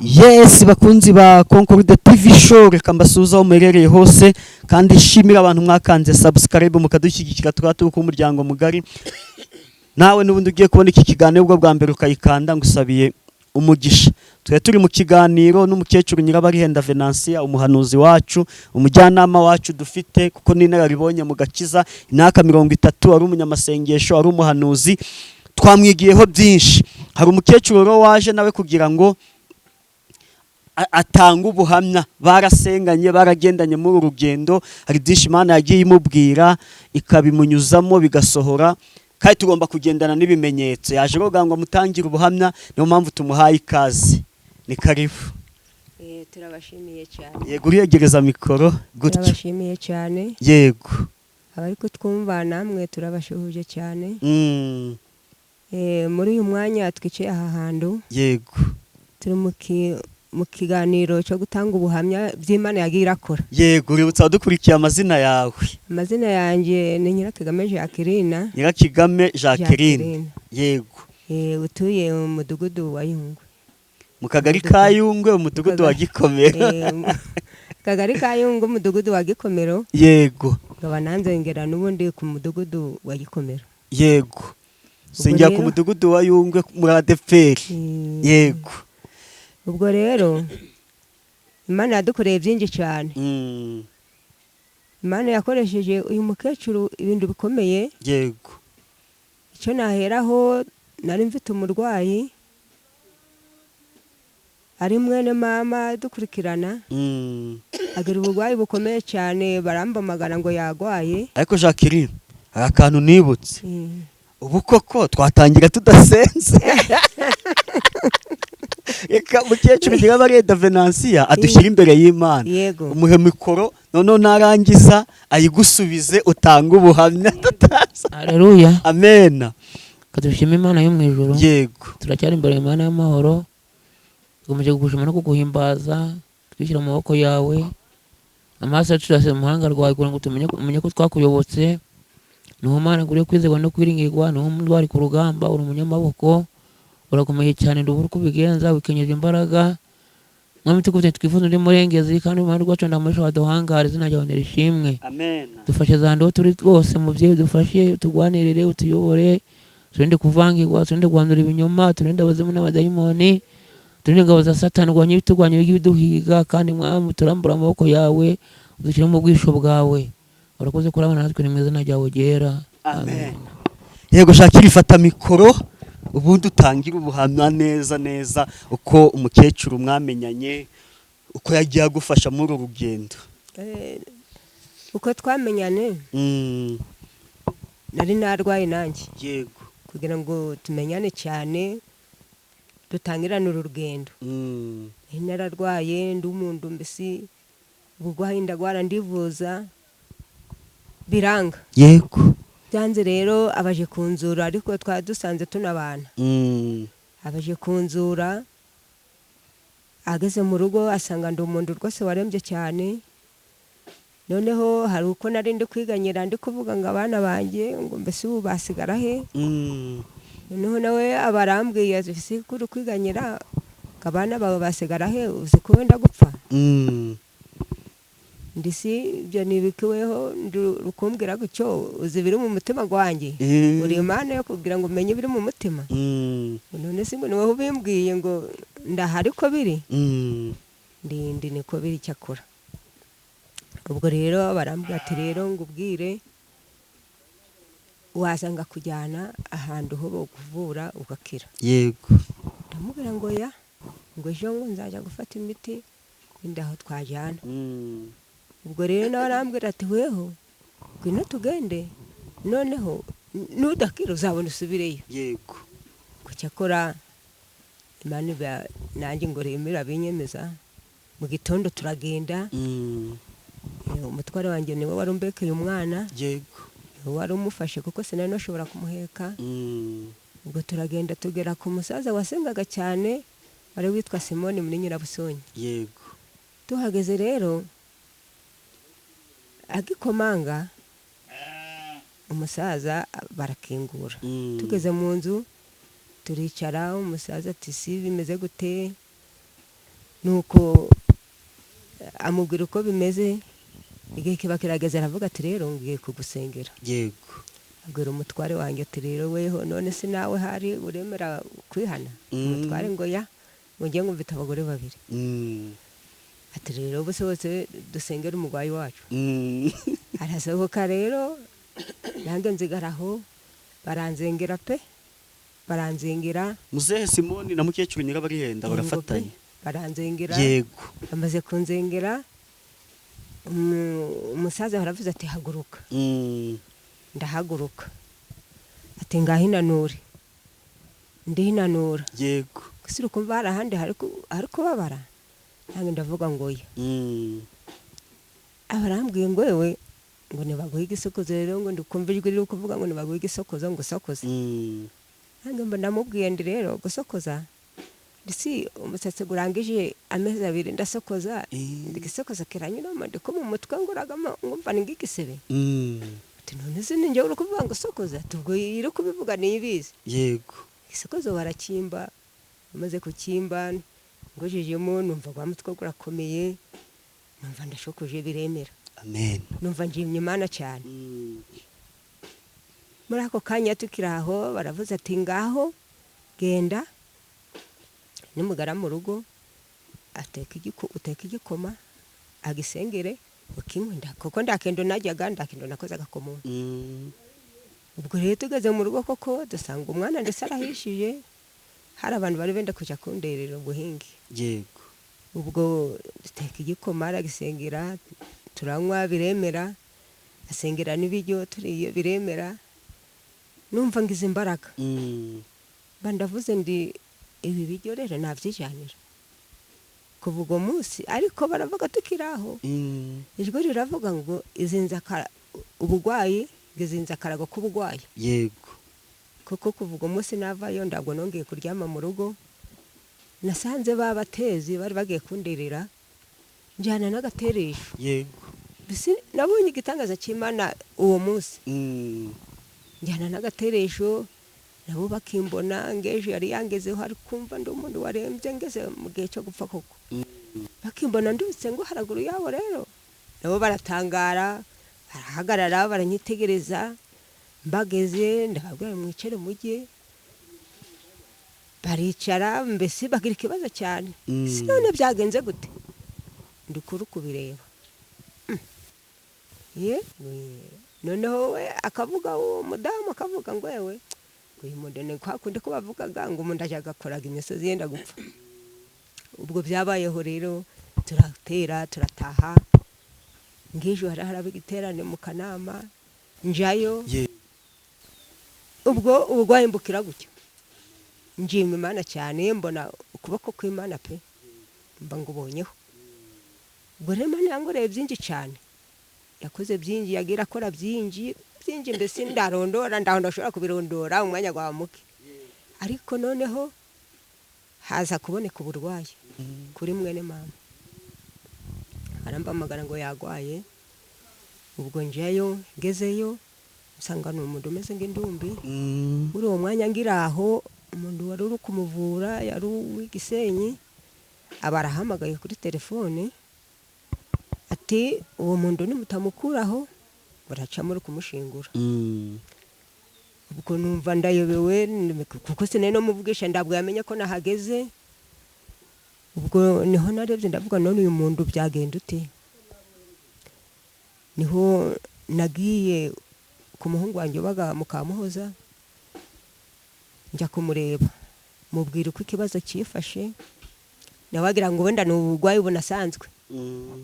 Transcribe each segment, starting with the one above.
Yes, bakunzi ba Concorde TV Show, reka mbasuhuze aho muherereye hose kandi nshimira abantu mwakanze subscribe mukadushyigikira, tukaba turi ku muryango mugari. Nawe n'ubundi ugiye kubona iki kiganiro ubwo bwa mbere ukayikanda, ngusabiye umugisha. Twari turi mu kiganiro n'umukecuru Nyirabarihenda Venantia, umuhanuzi wacu, umujyanama wacu dufite, kuko n'inararibonye mu gakiza, imyaka 30 ari umunyamasengesho, ari umuhanuzi, twamwigiyeho byinshi. Hari umukecuru rero waje nawe kugira ngo atanga ubuhamya. Barasenganye, baragendanye muri uru rugendo, hari byinshi Imana yagiye imubwira ikabimunyuzamo bigasohora, kandi tugomba kugendana n'ibimenyetso. Yaje rero ngo amutangire ubuhamya, niyo mpamvu tumuhaye ikaze. Ni karibu. Turabashimiye cyane. Yego, uriyegereza mikoro gutyo. Turabashimiye cyane. Abari kutwumva namwe turabashuhuje cyane. Muri uyu mwanya twicaye aha hantu, turi mu kiganiro cyo gutanga ubuhamya by'Imana yagiye irakora. Yego, uributsa abadukurikiye amazina yawe. Amazina yanjye ni Nyirakigame Jacqueline. Nyirakigame Jacqueline, yego. Utuye mu mudugudu wa Yungwe. Mu kagari ka Yungwe, umudugudu wa Gikomero. Kagari ka Yungwe, umudugudu wa Gikomero. Nkaba nanzengera n'ubundi ku mudugudu wa Gikomero. Yego, sengera ku mudugudu wa Yungwe muri ADEPR. Yego. Ubwo rero Imana yadukoreye byinshi cyane. Imana yakoresheje uyu mukecuru ibintu bikomeye. Icyo naheraho, nari mfite umurwayi ari mwene mama dukurikirana, agira uburwayi bukomeye cyane, barambamagara ngo yagwaye. Ariko Jacqueline, hari akantu nibutse. Ubu koko twatangira tudasenze? Reka mukecuru Nyirabareda Venantia adushyira imbere y'Imana. Yego. Umuhe mikoro, noneho narangiza ayigusubize, utange ubuhamya tutaza. Haleluya. Amena. Kadushima Imana yo mu ijuru. Turacyari imbere y'Imana y'amahoro, dukomeje kugushima no kuguhimbaza, twishyira mu maboko yawe. Amaso yacu tuyasize mu ruhanga rwawe kugira ngo tumenye umenye ko twakuyobotse. Niho Mana nguriye kwizerwa no kwiringirwa, niho ntwari ku rugamba, uri umunyamaboko, urakomeye cyane, ndubura uko ubigenza, wikenyeje imbaraga. Mwami, tukufite twifuza undi murengezi, kandi uruhande rwacu ndamurisha waduhangare, izina ryawe nirishimwe. Amena. Dufashe za ndo turi rwose, mubyeyi, dufashe, utugwanirire, utuyobore, turinde kuvangirwa, turinde guhanura ibinyoma, turinde abazimu n'abadayimoni, turinde ingabo za Satani, urwanye ibiturwanya ibiduhiga. Kandi Mwami, turambura amaboko yawe, udushyire mu bwisho bwawe. Urakoze kurabana natwe, ni mu izina ryawe ryera. Amen. Yego Jacqueline, fata mikoro ubundi utangire ubuhamya neza neza, uko umukecuru mwamenyanye, uko yagiye agufasha muri uru rugendo. Uko twamenyane, nari narwaye nanjye. Kugira ngo tumenyane cyane, dutangirane uru rugendo, nari nararwaye, ndi umuntu mbese uburwayi ndagwara, ndivuza biranga. Byanze rero abaje kunzura, ariko twari dusanze tunabana. Abaje kunzura, ageze mu rugo asanga ndi umuntu rwose warembye cyane. Noneho hari uko nari ndi kwiganyira, ndi kuvuga ngo abana banjye, ngo mbese ubu basigara he? Noneho nawe aba arambwiye ati: "Si kuri kwiganyira ngo abana bawe basigara he, uzi ko wenda gupfa?" Ndisi ibyo nibikiweho rukumbwira gutyo, uzi ibiri mu mutima gwanjye? Uri Imana yo kugira ngo umenye ibiri mu mutima? None se ngo ni wowe ubimbwiye ngo ndahari ko biri? Ndindi niko biri. Cyakora ubwo rero barambwira ati: "Rero ngo ubwire waza ngakujyana ahantu ho bakuvura ugakira." Ndamubwira ngo ya, ngo ejo ngo nzajya gufata imiti, wenda aho twajyana. Ubwo rero nawe arambwira ati: "Weho ngwino tugende, noneho nudakira uzabona usubireyo." Ngo cyakora Imana nanjye ngo remera binyemeza, mu gitondo turagenda. Umutware wanjye niwe wari umbekeye umwana, niwe wari umufashe kuko sinari nashobora kumuheka. Ubwo turagenda, tugera ku musaza wasengaga cyane wari witwa Simoni muri Nyirabusonyi. Tuhageze rero, agikomanga, umusaza barakingura. Tugeze mu nzu turicara, umusaza ati: "Si bimeze gute?" Nuko amubwira uko bimeze. Igihe kiba kirageze, aravuga ati: "Rero ngiye kugusengera." Abwira umutware wanjye ati: "Rero weho, none se nawe hari uremera kwihana?" Umutware ngo: "Ya, ngo ngiye ngumvita abagore babiri." Ati: "Rero bose bose dusengere umurwayi wacu." Arasohoka rero, nanjye nzigaraho, baranzengera pe, baranzengera. Muzehe Simoni na mukecuru Nyirabarihenda barafatanya. Baranzengera. Bamaze kunzengera, umusaza baravuze ati: "Haguruka." Ndahaguruka. Ati: "Ngaho inanure." Ndihinanura. Gusa uri kumva hari ahandi hari kubabara? Nanjye ndavuga ngo: "Oya." Abarambwiye ngo: "Wewe," ngo, "nibaguhe igisokozo rero," ngo, "ndikumva ijwi riri kuvuga ngo nibaguhe igisokozo ngo usokoze." Nanjye mba ndamubwiye ndi: "Rero gusokoza ndisi umusatsi gurangije amezi 2 ndasokoza." Igisokozo kiranyuramo, ndi ko mu mutwe nguragamo, ngumva ni ng'igisebe. Ati: "None se ni njyewe uri kuvuga ngo sokoza?" Ati: "Ubwo iri kubivuga niyibizi." Igisokozo barakimba, bamaze kukimba ngujejemo numva gwa mutwe gurakomeye, numva ndashokoje biremera. Amen. Numva nshimye Imana cyane. Muri ako kanya tukiri aho, baravuze ati: "Ngaho genda, nimugara mu rugo uteke igikoma, agisengere ukinywe." Kuko ndakendo najyaga, ndakendo nakozaga ku muntu. Ubwo rero tugeze mu rugo koko dusanga umwana ndetse arahishije, hari abantu bari benda kujya kunderera ubuhinge. Ubwo duteka igikoma, aragisengera, turanywa biremera, asengera n'ibiryo turiye biremera, numva ngize imbaraga. Mba ndavuze ndi: "Ibi biryo rero nabyijanira kuva uwo munsi." Ariko baravuga tukiri aho, ijwi riravuga ngo izinze ubugwayi, ngo izinze akarago k'ubugwayi. Kuko kuva uwo munsi navayo ntabwo nongeye kuryama mu rugo. Nasanze babatezi bari bagiye kundirira, njyana n'agateresho. Mbese nabonye igitangaza cy'Imana uwo munsi. Njyana n'agateresho, nabo bakimbona ngejo yari yangezeho, ari kumva ndi umuntu warembye ngeze mu gihe cyo gupfa koko. Bakimbona ndutse ngo haraguru yabo rero, nabo baratangara, barahagarara baranyitegereza. Mbageze ndababwira: "Mwicare mujye." Baricara, mbese bagira ikibazo cyane. Si none byagenze gute? Ndukuru kubireba. Ye noneho we akavuga, uwo mudamu akavuga ngo: "Yewe," ngo, "uyu muntu ni kwa kundi ko bavugaga ngo umuntu ajya agakoraga imisozi yenda gupfa." Ubwo byabayeho rero, turatera turataha. Ngejo hari haraba igiterane mu kanama, njayo. Ubwo uburwayi mbukira gutyo, njima Imana cyane, mbona ukuboko kw'Imana pe, mba ngubonyeho. Ubwo rero Imana yankoreye byinshi cyane, yakoze byinshi, yagira akora byinshi byinshi, mbese ndarondora ndaho ndashobora kubirondora umwanya gwa muke. Ariko noneho haza kuboneka uburwayi kuri mwene mama, arambamagara ngo yagwaye. Ubwo njyayo, ngezeyo nsanga ni umuntu umeze nk'indumbi. Muri uwo mwanya ngira aho, umuntu wari uri kumuvura yari uw'igisenyi, aba arahamagaye kuri telefone ati: "Uwo muntu nimutamukuraho baraca muri kumushingura." Ubwo numva ndayobewe, kuko sinari no muvugisha, ntabwo yamenye ko nahageze. Ubwo niho narebye ndavuga: "None uyu muntu byagenda ute?" Niho nagiye ku muhungu wanjye ubaga mu Kamuhoza, njya kumureba, mubwira uko ikibazo cyifashe, nawe agira ngo wenda ni uburwayi bunasanzwe.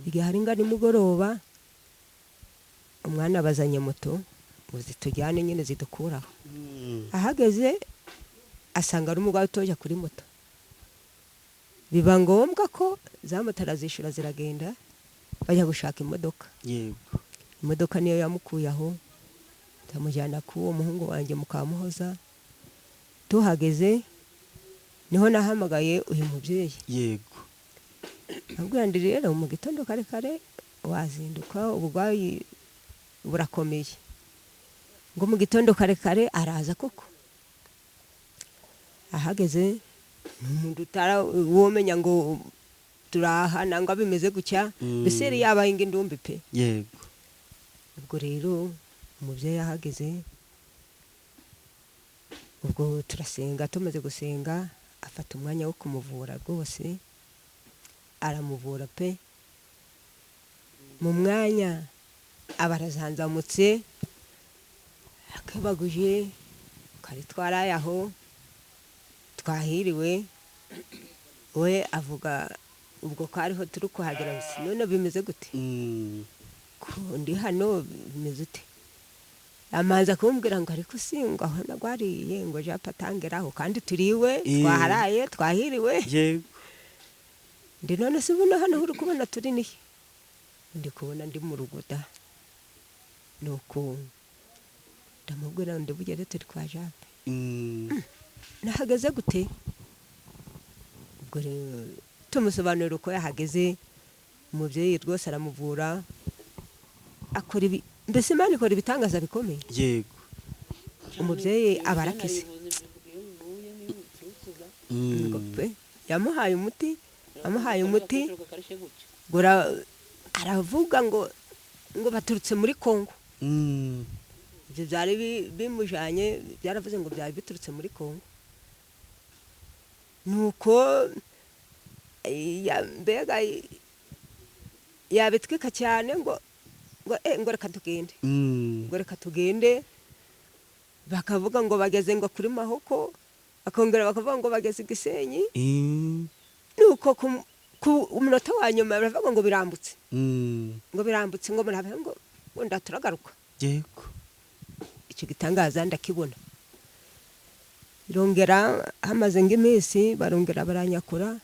Igihe hari nga nimugoroba, umwana bazanye moto ngo zitujyane nyine zidukuraho. Ahageze asanga ari umurwayi utoya kuri moto, biba ngombwa ko za moto arazishyura ziragenda, bajya gushaka imodoka. Imodoka niyo yamukuye aho, ndamujyana ku uwo muhungu wanjye mu Kamuhoza. Tuhageze niho nahamagaye uyu mubyeyi. Abwira ndi: "Rero mu gitondo kare kare wazinduka, uburwayi burakomeye." Ngo mu gitondo kare kare araza koko. Ahageze ni umuntu utara womenya ngo turaha nangwa bimeze gutya. Mbese yari yabaye ingindumbi pe. Yego. Ubwo rero umubyeyi ahageze, ubwo turasenga, tumaze gusenga afata umwanya wo kumuvura rwose, aramuvura pe. Mu mwanya aba arazanzamutse, akabaguje kari twaraye aho twahiriwe, we avuga ubwo ko ariho turi kuhagera gusa none bimeze gute? Ko ndi hano bimeze ute? Amanza kumbwira ngo ariko si ngo aho nagwariye ngo japa atangeraho kandi turiwe, twaharaye twahiriwe. Yego. Ndi none se ubu hano uri kubona turi nihe? Ndi kubona ndi mu rugo da. Nuko ndamubwira ngo ndibugere turi kwa Jape. Nahageze gute? Ubwo rero tumusobanurira uko yahageze, umubyeyi rwose aramuvura, akora ibi, mbese Imana ikora ibitangaza bikomeye. Yego. Umubyeyi aba arakize. Ngo pe yamuhaye umuti, amuhaye umuti aravuga ngo baturutse muri Kongo. Ibyo byari bimujanye, byaravuze ngo byari biturutse muri Kongo. Nuko mbega yabitwika cyane ngo reka tugende. Ngo reka tugende, bakavuga ngo bageze ngo kuri Mahoko, bakongera bakavuga ngo bageze i Gisenyi. Nuko ku umunota wa nyuma baravuga ngo birambutse. Ngo birambutse, ngo murabe ngo ndaturagaruka. Yego. Icyo gitangaza ndakibona. Irongera hamaze nk'iminsi barongera baranyakura,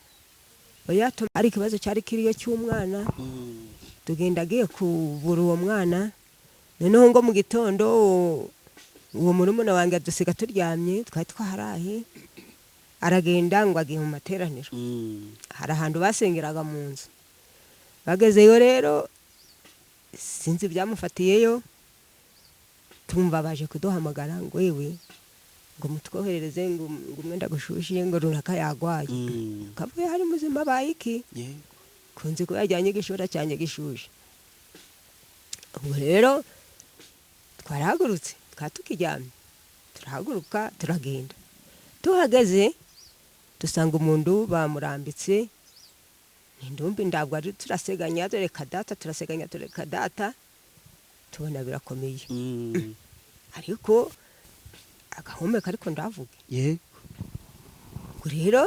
oya ari ikibazo cyari kiriyo cy'umwana. Tugenda agiye kuvura uwo mwana, noneho ngo mu gitondo uwo murumuna wanjye adusiga turyamye, twari twaharaye, aragenda ngo agiye mu materaniro. Hari ahantu basengeraga mu nzu, bagezeyo rero sinzi ibyamufatiyeyo, tumva baje kuduhamagara ngo yewe ngo mutwoherereze ngo umwenda gushushe ngo runaka yagwaye. Kavuye hari muzima abaye iki? Yego. Kunze ko yajyanye igishura cyanjye gishushe. Ubwo rero twarahagurutse, twari tukiryamye, turahaguruka turagenda, tuhageze dusanga umuntu bamurambitse indumbi, ndabwo ari turaseganya tureka data, turaseganya tureka data, tubona birakomeye. Ariko agahumeka ariko ndavuge. Yego. Ubwo rero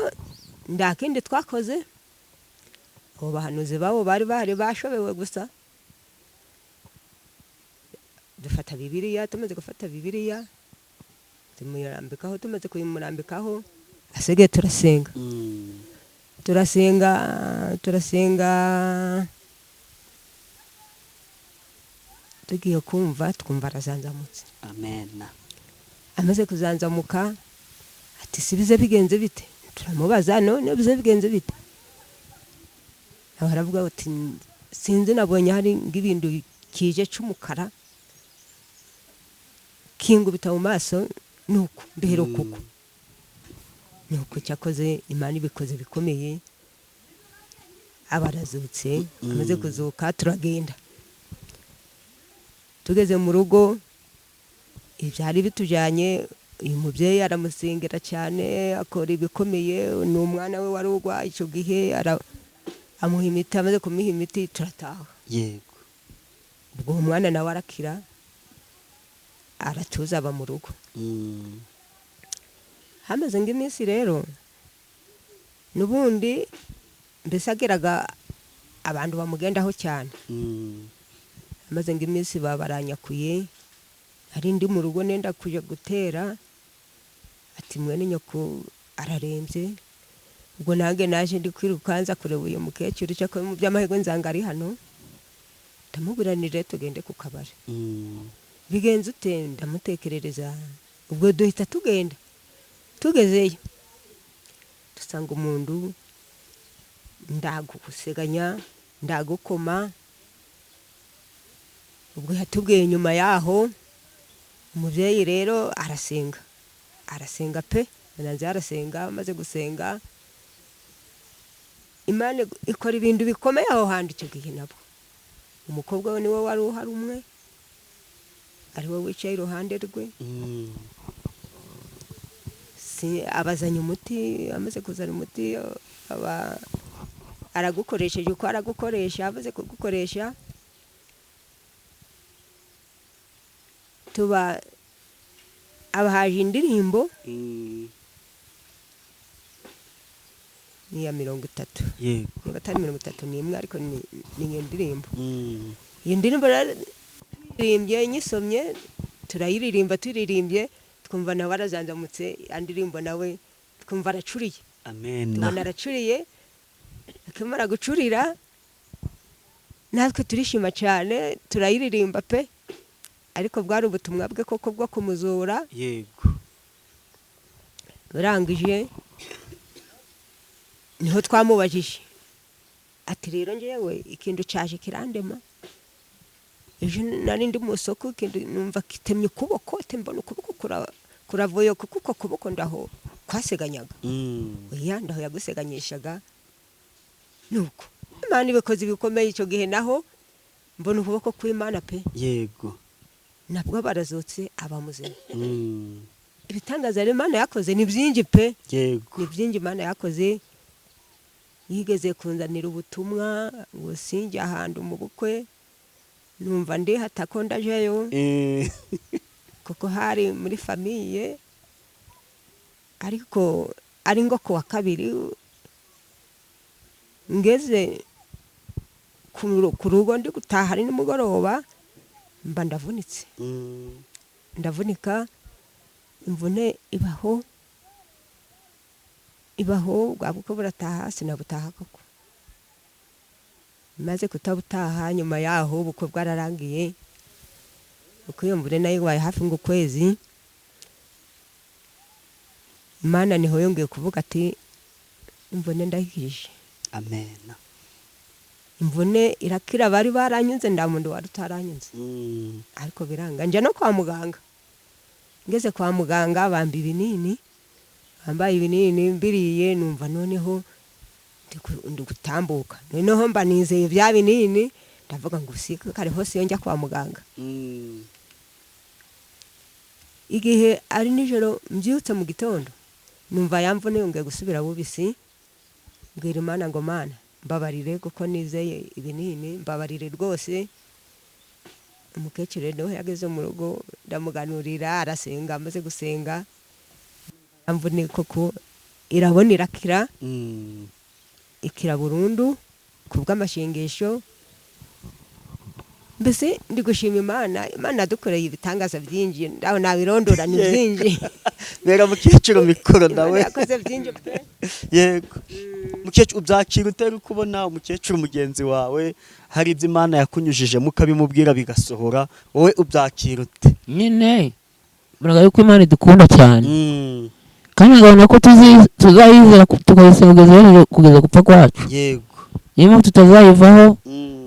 nta kindi twakoze, abo bahanuzi babo bari bahari bashobewe gusa, dufata Bibiliya, tumaze gufata Bibiliya tumurambikaho, tumaze kuyimurambikaho asigaye turasenga. Turasenga turasenga, tugiye kumva twumva arazanzamutse. Amen. Amaze kuzanzamuka ati si bize bigenze bite? Turamubaza none bize bigenze bite? Nawe aravuga ati sinzi, nabonye hari ng'ibintu kije c'umukara kingubita mu maso, nuko mbiheruka uko. Nuko cyakoze Imana ibikoze bikomeye, aba arazutse. Amaze kuzuka turagenda, tugeze mu rugo ibyari bitujyanye, uyu mubyeyi aramusengera cyane, akora ibikomeye, ni umwana we wari urwaye icyo gihe, amuha imiti, amaze kumuha imiti turataha. Yego. Ubwo uwo mwana nawe arakira, aratuza aba mu rugo. Hamaze nk'iminsi rero n'ubundi mbese ageraga abantu bamugendaho cyane. Hamaze nk'iminsi babaranyakuye, hari ndi mu rugo nenda kuja gutera, ati mwene nyoko ararembye. Ubwo nange naje ndi kwiruka nza kureba uyu mukecuru, cyakora mu by'amahirwe nzanga ari hano, ndamubwira nti rero tugende ku kabari. Bigenze ute? Ndamutekerereza, ubwo duhita tugenda, tugezeyo dusanga umuntu ndaguseganya ndagukoma. Ubwo yatubwiye nyuma yaho, umubyeyi rero arasenga, arasenga pe, nanze arasenga, amaze gusenga Imana ikora ibintu bikomeye aho hantu. Icyo gihe nabwo umukobwa we niwe wari uhari umwe, ari we wicaye iruhande rwe. Si abazanye umuti, amaze kuzana umuti aba aragukoresheje uko aragukoresha, amaze kugukoresha tuba abahaje indirimbo ni iya 30. Yego. Niba atari 31, ariko ni iyo ndirimbo. Iyo ndirimbo naririmbye nyisomye, turayiririmba, turirimbye twumva nawe arazanzamutse, andirimbo nawe twumva aracuriye. Amen. Tubona aracuriye, akimara gucurira natwe turishima cyane, turayiririmba pe. Ariko bwari ubutumwa bwe koko bwo kumuzura. Yego. Burangije niho twamubajije ati rero njyewe ikintu cyaje kirandema, ejo nari ndi mu isoko, ikintu numva kitemye ukuboko, mbona ukuboko kuravuye, kuko uko kuboko ndaho kwaseganyaga. Oya, ndaho yaguseganyishaga. Nuko Imana ibikoze bikomeye icyo gihe, naho mbona ukuboko kw'Imana pe. Yego. Nabwo barazutse aba muzima. Ibitangaza rero Imana yakoze ni byinshi pe. Yego. Ni byinshi Imana yakoze. Yigeze kunzanira ubutumwa ngo sinjye ahantu mu bukwe, numva ndi hatako ndajeyo, kuko hari muri famiye, ariko ari ngo ku wa kabiri ngeze ku rugo ndi gutaha ari nimugoroba, mba ndavunitse. Ndavunika, imvune ibaho bwa bukwe burataha, sinabutaha koko. Maze kutabutaha, nyuma yaho ubukwe bwararangiye, kuko iyo mvune nayo ibaye hafi ngo ukwezi. Imana niho yongeye kuvuga ati imvune ndahikije. Amen. Imvune irakira, bari baranyunze, nda muntu wari utaranyunze. Ariko biranga, njya no kwa muganga. Ngeze kwa muganga bamba ibinini, bambaye ibinini mbiriye, numva noneho ndi gutambuka, noneho mba nizeye bya binini, ndavuga ngo usika kare hose iyo njya kwa muganga. Igihe ari nijoro mbyutse mu gitondo, numva yamvune yongeye gusubira bubisi, mbwira Imana ngo Mana mbabarire kuko nizeye ibinini, mbabarire rwose. Umukecuru nawe yageze mu rugo ndamuganurira, arasenga, amaze gusenga yamvune koko irabona irakira, ikira burundu kubw'amashengesho. Mbese ndi gushima Imana, Imana yadukoreye ibitangaza byinshi, ndaho nabirondora ni byinshi. Bera mukecuru mikoro nawe yakoze byinshi pe. Yego. Mukecuru, ubyakira utari kubona umukecuru mugenzi wawe hari ibyo Imana yakunyujije mukabimubwira bigasohora, wowe ubyakira ute? Nyine muraga yuko Imana idukunda cyane, kandi nkabona ko tuzayizera tukayisenga kugeza gupfa kwacu. Yego. Niyo mpamvu tutazayivaho,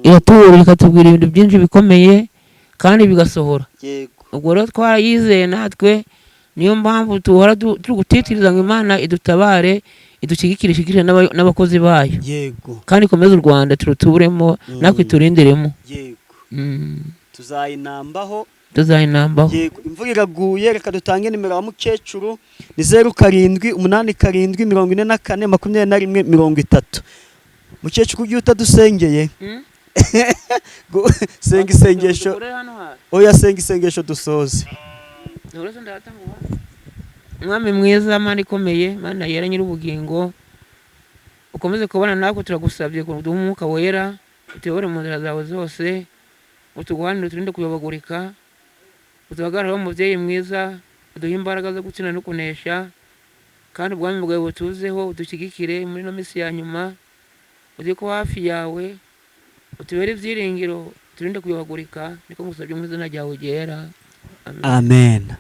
iratuburira ikatubwira ibintu byinshi bikomeye kandi bigasohora. Yego. Ubwo rero twarayizeye natwe, niyo mpamvu tuhora turi gutitiriza ngo Imana idutabare, idushyigikire, ishyigikire n'abakozi bayo. Yego. Kandi ikomeze u Rwanda turuturemo, natwe iturindiremo. Yego. Tuzayinambaho. Tuzayinambaho. Yego, imvura iraguye, reka dutange nimero ya mukecuru ni 0 7 8 7 44 21 30. Mukecuru, kugira utadusengeye, senga isengesho. Oya, senga isengesho dusoze. Mwami mwiza, Mana ikomeye, Mana yera nyir'ubugingo, ukomeze kubana natwe, turagusabye ngo uduhe umwuka wera, utuyobore mu nzira zawe zose, uturwanire, uturinde kuyobagurika, utuhagarare umubyeyi mwiza, uduhe imbaraga zo gutsinda no kunesha, kandi ubwami bwawe butuzeho, udushyigikire muri ino minsi ya nyuma, uze kuba hafi yawe, utubere ibyiringiro, uturinde kuyobagurika, niko ngusabye mu izina ryawe ryera. Amen.